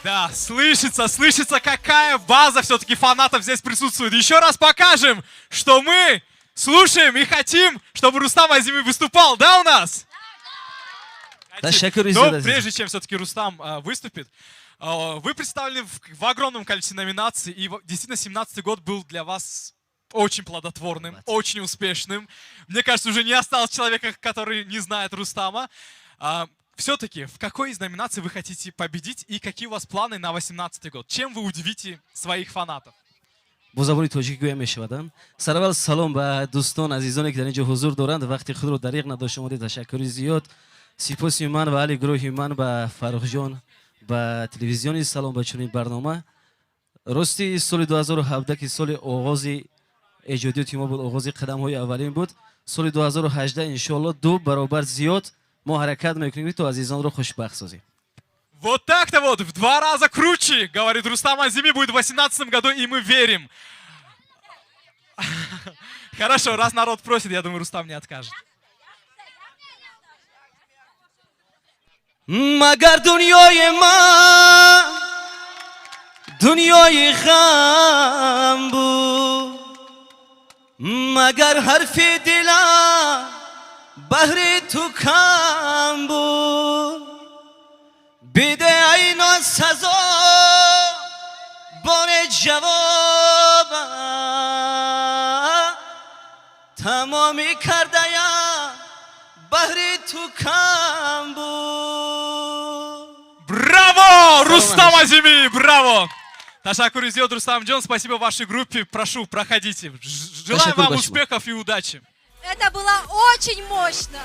Да, слышится, слышится, какая база все-таки фанатов здесь присутствует. Еще раз покажем, что мы слушаем и хотим, чтобы Рустам Азими выступал, да, у нас? Ташаккур. Но Зиёд, азиз. Прежде чем все-таки Рустам выступит, вы представлены в огромном количестве номинаций, и действительно 17-й год был для вас очень плодотворным, очень успешным. Мне кажется, уже не осталось человека, который не знает Рустама. Все-таки, в какой из номинаций вы хотите победить и какие у вас планы на 18-й год? Чем вы удивите своих фанатов? Бо забони тоҷикӣ гӯя мешавад, а? Сараввал салом ба дӯстон, азизоне, ки дар ин ҷо ҳузур доранд, вақти худро дариғ надошта омадед, ташаккури зиёд. Сипоси ман ва аҳли гурӯҳи ман ба Фаррухҷон, ба телевизиони Салом, ба чунин барнома. Рости, соли 2017, ки соли оғози эҷодиёти мо буд, оғози қадамҳои аввалин буд, соли 2018, иншоалло, ду баробар зиёд мо ҳаракат мекунем, то азизонро хушбахт созем. Вот так-то вот, в два раза круче, говорит Рустам Азими, будет в 2018 году, и мы верим. Хорошо, раз народ просит, я думаю, Рустам не откажет. Магар дунёи ман дунёи ғам буд, магар ҳарфи дилам баҳри ту кам буд, биде ай носазо боре ҷавобам, тамоми кардаям баҳри ту кам буд. Браво! Рустам Азими, браво! Ташаккури зиёд, Рустам Джон, спасибо вашей группе. Прошу, проходите. Желаем Ташаккур вам большое. Успехов и удачи. Это было очень мощно.